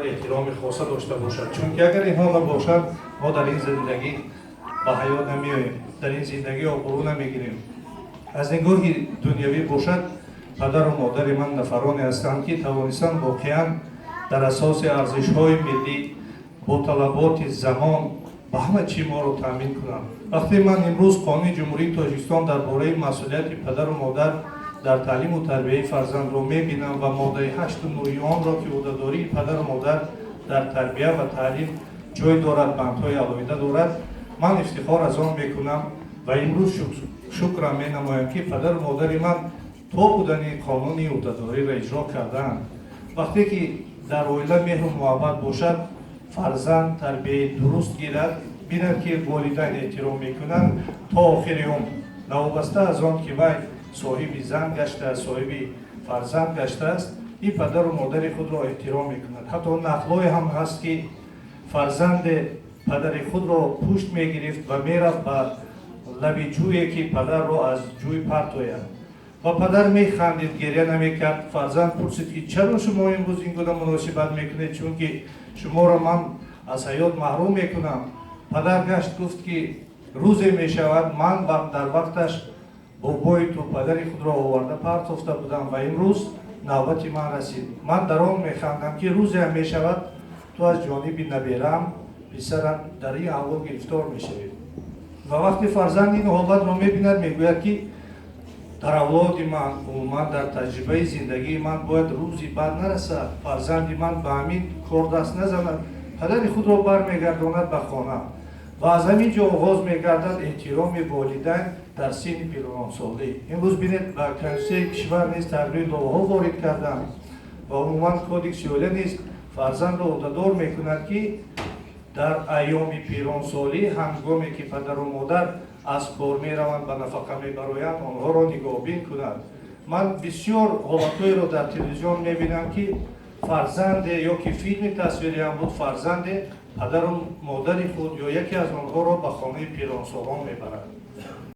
Эҳтироми хоса дошта бошад, чунки агар инҳо набошанд, мо дар ин зиндагӣ ба ҳаёт намеоем, дар ин зиндагӣ обрӯ намегирем. Аз нигоҳи дунявӣ бошад, падару модари ман нафароне ҳастанд, ки тавонистанд воқеан дар асоси арзишҳои миллӣ бо талаботи замон ба ҳама чӣ моро таъмин кунанд. Вақте ман имрӯз Қонуни Ҷумҳурии Тоҷикистон дар бораи масъулияти падару модар дар таълиму тарбияи фарзандро мебинам ва моддаи ҳашту нӯҳи онро, ки ӯҳдадории падару модар дар тарбия ва таълим ҷой дорад, бандҳои алоҳида дорад, ман ифтихор аз он мекунам ва имрӯз шукрам менамоям, ки падару модари ман то будани қонуни ӯҳдадориро иҷро кардаанд. Вақте ки дар оила меҳру муҳаббат бошад, фарзанд тарбияи дуруст гирад, бинад, ки волидайн эҳтиром мекунанд, то охири умр, новобаста аз он ки вай соҳиби зан гаштааст, соҳиби фарзанд гаштааст, ин падару модари худро эҳтиром мекунад. Ҳатто нақлҳое ҳам ҳаст, ки фарзанде падари худро пушт мегирифт ва мерафт ба лаби ҷӯе, ки падарро аз ҷӯй партояд, ва падар механдид, гиря намекард. Фарзанд пурсид, ки чаро шумо имрӯз ин гуна муносибат мекунед, чунки шуморо ман аз ҳаёт маҳрум мекунам? Падар гашт гуфт, ки рӯзе мешавад, ман дар вақташ бобои ту, падари худро оварда партофта будам ва имрӯз навбати ман расид. Ман дар он механдам, ки рӯзеам мешавад, ту аз ҷониби набераам, писарам, дар ин аҳвол гирифтор мешавӣ. Ва вақте фарзанд ин ҳолатро мебинад, мегӯяд, ки дар авлоди ман, умуман дар таҷрибаи зиндагии ман бояд рӯзи бад нарасад, фарзанди ман ба ҳамин кор даст назанад. Падари худро бармегардонад ба хона ва аз ҳамин ҷо оғоз мегардад эҳтироми волидайн дар синни пиронсолӣ. Имрӯз бинед, ба Конститутсияи кишвар низ тағйири иловаҳо ворид карданд ва умуман Кодекси оила низ фарзандро ӯҳдадор мекунад, ки дар айёми пиронсолӣ, ҳангоме ки падару модар аз кор мераванд, ба нафақа мебароянд, онҳоро нигоҳбин кунад. Ман бисёр ҳолатҳоеро дар телевизион мебинам, ки фарзанде ё ки филми тасвириам буд, фарзанде падару модари худ ё яке аз онҳоро ба хонаи пиронсолон мебарад.